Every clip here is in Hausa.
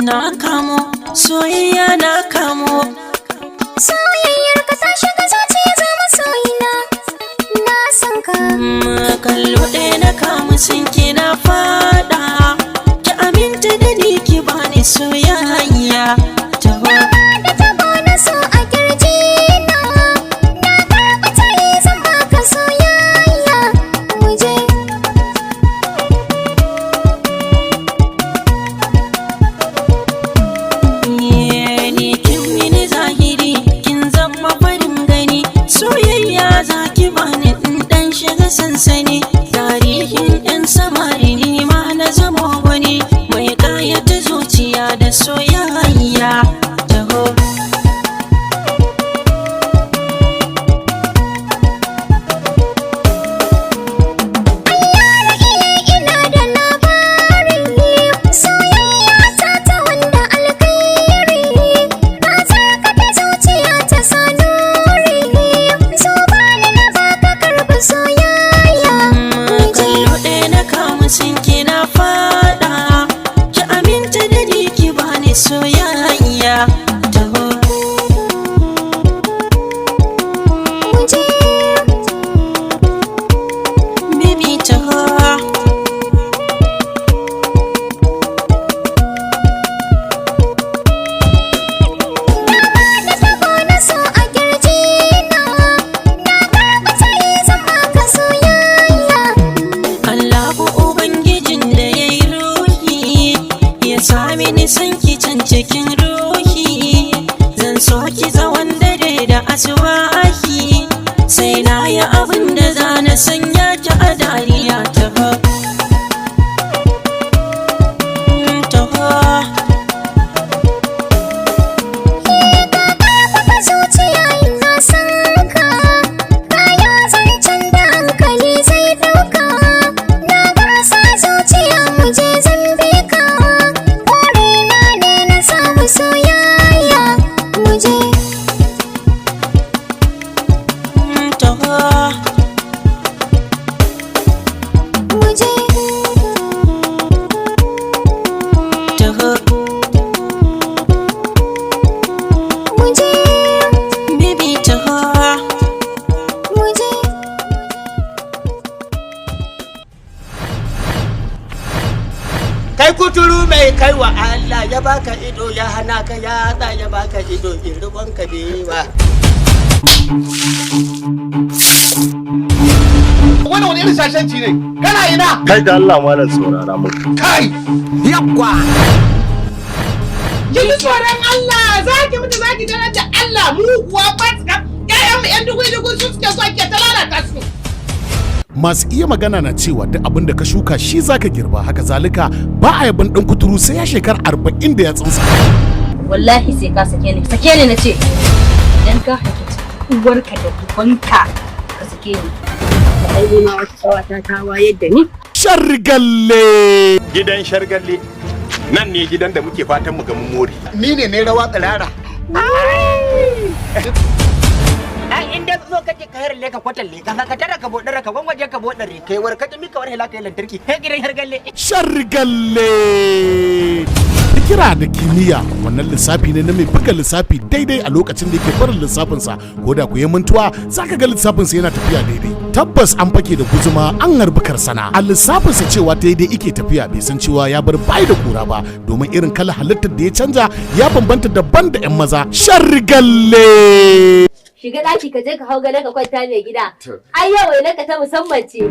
Na kamo soyayya, na kamo. Soyayyar ka ta shiga zuciya, zama soyina. Na san ka. Kallo ɗaya na kamu sinki, na fada. Ki aminta da ni, ki bani soyayya. Taho. Da tabo na so a kirji na. Na karɓi tayi, zan baka soyayya. Muje. Ni kin mini zahiri, kin zama farin gani. Soyayya za ki bani in dan shiga sansani. Tarihin yan samari, ni ma na zama gwani mai kayata zuciya da soyayya. Taho. Ina da labari, soyayya ta ta wanda alkhairi. Ka tsarkake zuciya ta sanuri. So bani na baka, karɓi soyayya. Kallo ɗaya na kamu sinki, na fada. Ki aminta da ni, ki bani soyayya. Taho. Muje. Baby, taho. Da tabo na so a kirji na. Na karɓi tayi, zan baka soyayya. Allahu Ubangijin da ya yi ruhi, ya sami ni san ki can cikin ruhi. Zan so ki tsawon dare da asubahi, sai na yi abin da za na sanya ki a dariya. Taho. Taho. Karfafa zuciya ina san ka. Kaya zancen da hankali zai ɗauka. Na gasa zuciya, mu je zan bi ka. Burina ne na samu soyayya. Mu je. Taho. Mu je. Taho. Mu je. Baby, taho. Mu je. Kai kuturu mai kai wa Allah ya baka ido ya hana ka yatsa, ya baka ido irwan ka bewa. Wannan wani irin shashanci ne? Kana ina? Kai da Allah malam, saurara mu. Kai! Yakwa. Ki ji tsoron Allah, za ki mutu za ki tarar da Allah, muguwa fasika. Ƴaƴan mu ƴan dugui-dugui su suke so ake ta lalata su. Masu iya magana na cewa duk abin da ka shuka shi zaka girba. Haka zalika ba a yaban dan kuturu sai ya shekara 40 da yatsunsa. Wallahi sai ka sake ni, sake ni na ce. Idan ka haifi uwarka da ubanka, ka sake ni. Ai ni ma wata tsawata ta wayar da ni. Shargalle. Gidan Shargalle nan ne gidan da muke fatan mu ga mun more. Ni ne ne rawa tsirara. Ai in da zo kake ka harle ka kwatalle ka ka tara ka bodara ka gwangwaje ka bodare kai war ka tumi ka war helaka lantarki kai gidan Shargalle. Shargalle. Kira da kimiyya, wannan lissafi ne na mai buga lissafi daidai a lokacin da yake barin lissafinsa. Ko da ku yi mantuwa, zaka ga lissafinsa yana tafiya daidai. Tabbas an fake da guzuma an harbi karsana. A lissafinsa cewa daidai ike tafiya, bai san cewa ya bar bai da kura ba, domin irin kala halittar da ya canja ya bambanta daban da 'yan maza. Shargalle. Shiga ɗaki ka je ka hau gado ka kwanta, mai gida. Ai yau wainar ka ta musamman ce.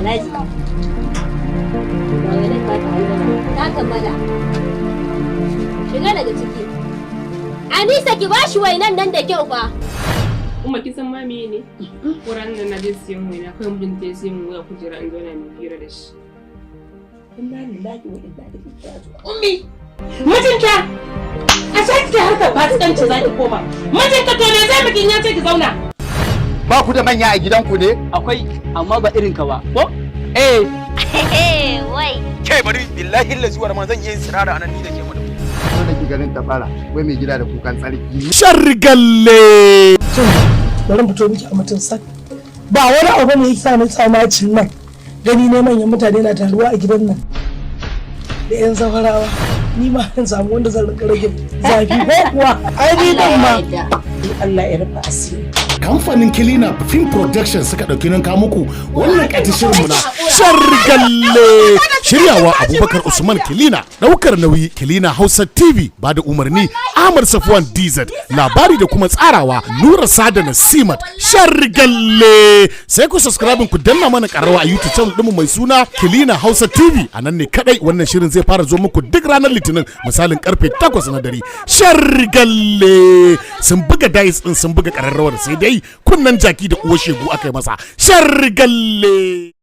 Alhaji. Ga wainar ta ta gama. Ta kammala. Shiga daga ciki. Anisa, ki bashi wainan nan da kyau fa. Umma, kin san ma meye ne? Kuran nan na je siyan waina, kawai mijinta ya siyan waya kujera in zauna mai hira da shi. Inna lillahi wa inna ilaihi raji'un. Ummi! Mijinta! A sake ki harkar fasikanci za ki koma. Mijinta to me zai miki in ya ce ki zauna? Ba ku da manya a gidanku ne? Akwai, amma ba irin ka ba. Ko? Eh. Wai. Ke bari, billahi lazi war ma zan iya yin sirara anan ni da ke mu da Ko da ki ganin ta fara, wai mai gida da kukan tsarki. Shargalle. Bari fito miki a mutum sak. Ba wani abu ne yasa na sa nacin nan. Gani ne manyan mutane na taruwa a gidan nan da yan zawarawa, ni ma in samu wanda zan rinka rage zafi, ko kuwa ai ni nan ma Allah ya rufa asiri. Kamfanin Kilina Film Production suka ɗauki nan muku wannan ƙatishin mu na Shargalle. Shiryawa Abubakar Usman Kilina, ɗaukar nauyi Kilina Hausa TV, ba da umarni Ahmad Safwan DZ, labari da kuma tsarawa Nura Sada Nasimat. Shargalle, sai ku subscribe ku danna mana ƙararrawa a YouTube channel ɗinmu mai suna Kilina Hausa TV. A nan ne kadai wannan shirin zai fara zo muku duk ranar Litinin misalin karfe 8 na dare. Shargalle, sun buga dice din, sun buga ƙararrawar, sai dai kunnen jaki da uwar shegu aka yi masa. Shargalle.